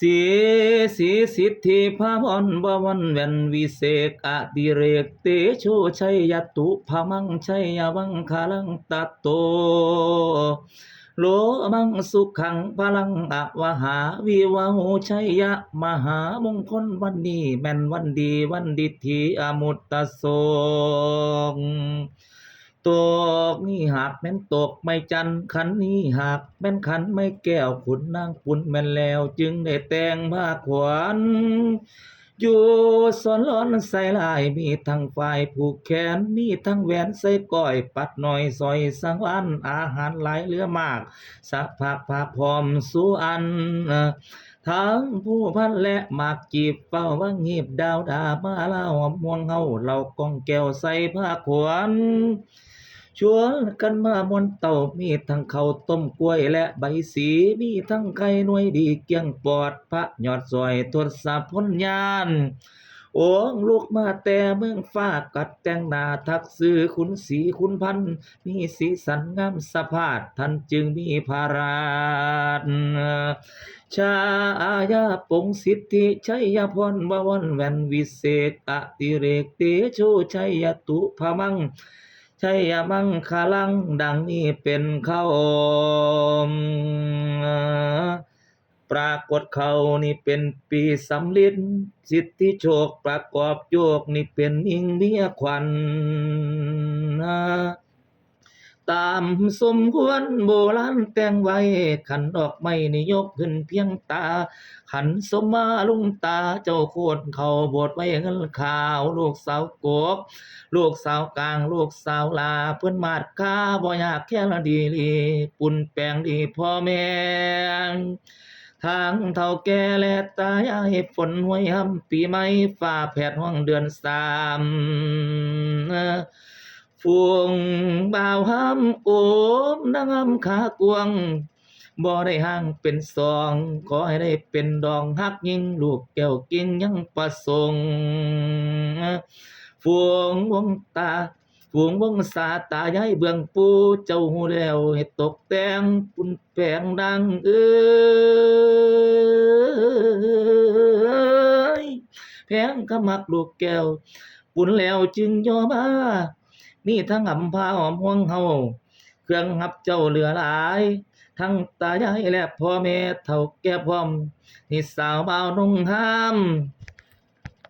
ສີສີສິດທິພາພອນ ບໍ່ວ່ອນແວ່ນວິເສກອະດິເຣກ ເຕໂຊໄຊຍະຕຸພະມັງ ໄຊຍະມັງຄະລັງຕະໂຕ ໂລມັງສຸຂັງພະລັງອະວະຫາ ວິວາໂຫໄຊຍະມະຫາມົງຄົນ ວັນນີ້ແມ່ນວັນດີ ວັນດິດຖີອະມຸດຕະໂສງ ໂຕກນີ້ຫາກແມ່ນໂຕກໄມ້ຈັນ ຂັນນີ້ຫາກແມ່ນຂັນໄມ້ແກ້ວ ຂຸນນາງປຸນແມ່ນແລ້ວ ຈຶ່ງໄດ້ແຕ່ງພາຂວັນ ຢູ່ສອນລອນໃສ່ລາຍ ມີທັງຝ້າຍຜູກແຂນ ມີທັງແຫວນໃສ່ກ້ອຍ ປັດນ້ອຍສ້ອຍສັງວານ ອາຫານຫຼາຍເຫຼືອມາກ ສະພາບພາພ້ອມສູ່ອັນ ທັງພູພັນ ແລະໝາກຈີບ ເຝົ້າວັງຮີບດາວດາ ມາລາວຮ່ວມຫ່ວງເຮົາ ເຫຼົ້າກ້ອງແກ້ວໃສ່ພາຂວັນ ຊວນກັນມາມ່ວນເຕົ້າ ມີທັງເຂົ້າຕົ້ມກ້ວຍ ແລະໃບສີ ມີທັງໄຂ່ໜ່ວຍດີກ້ຽງປອດ ພະຍອດສອຍທົດສະພົນຍານ ໂອງລຸກມາແຕ່ເມືອງຟ້າ ກັດແຕ່ງໜ້າທັກຊື່ຂຸນສີຂຸນພັນ ມີສີສັນງາມສະພາດ ທ່ານຈຶ່ງມີພະລາຊາຍາປົງສິດທິໄຊຍະພອນ ວາວອນແວ່ນວິເສກອະຕິເຣກ ເຕໂຊໄຊຍະຕຸພະມັງ ໄຊຍະມັງຄະລັງ ດັ່ງນີ້ເປັນເຂົາ ປາກົດເຂົານີ້ເປັນປີສຳລິດ ສິດທິໂຊກປະກອບໂຍກນີ້ເປັນຍິງເມຍຂວັນ ຕາມສົມຄວນໂບລານແຕ່ງໄວ້ ຂັນດອກໄມ້ນີ້ຍົກຂຶ້ນພຽງຕາ ຂັນສົມມາລຸງຕາເຈົ້າໂຄນເຂົ້າໂບດໄວ້ເງິນຂາວ ລູກສາວກົກ ລູກສາວກາງ ລູກສາວຫຼ້າ ເພິ່ນມາດຄາບໍ່ຍາກແຄ້ນດີຫຼີ ປຸນແປງດີພໍ່ແມ່ ທາງເຖົ້າແກ່ແລະຕາຍາຍ ຝົນຫ້ວຍຮຳປີໃໝ່ ຟ້າແຜດຮ້ອງເດືອນສາມ ຝູງບ່າວຮຳໂອມ ນາງຮຳຂາກວ້າງ ບໍ່ໄດ້ຮ່າງເປັນສອງ ຂໍໃຫ້ໄດ້ເປັນດອງຮັກຍິ່ງ ລູກແກ້ວກິ່ງຍັງປະສົງ ຝູງວົງຕາ ຝູງວົງສາຕາຍາຍເບື້ອງປູ່ ເຈົ້າຮູ້ແລ້ວໃຫ້ຕົກແຕ່ງປຸນແປງນາງເອີຍ ແພງຄຳຮັກລູກແກ້ວ ປຸນແລ້ວຈຶ່ງຍໍມາ ມີທັງອຳພາອ້ອມຫ່ວງເຮົາ ເຄື່ອງຮັບເຈົ້າເຫຼືອຫຼາຍ ທັງຕາຍາຍແລະພໍ່ແມ່ເຖົ້າແກ່ພ້ອມ ນີ້ສາວບ່າວນຸ່ງຮາມ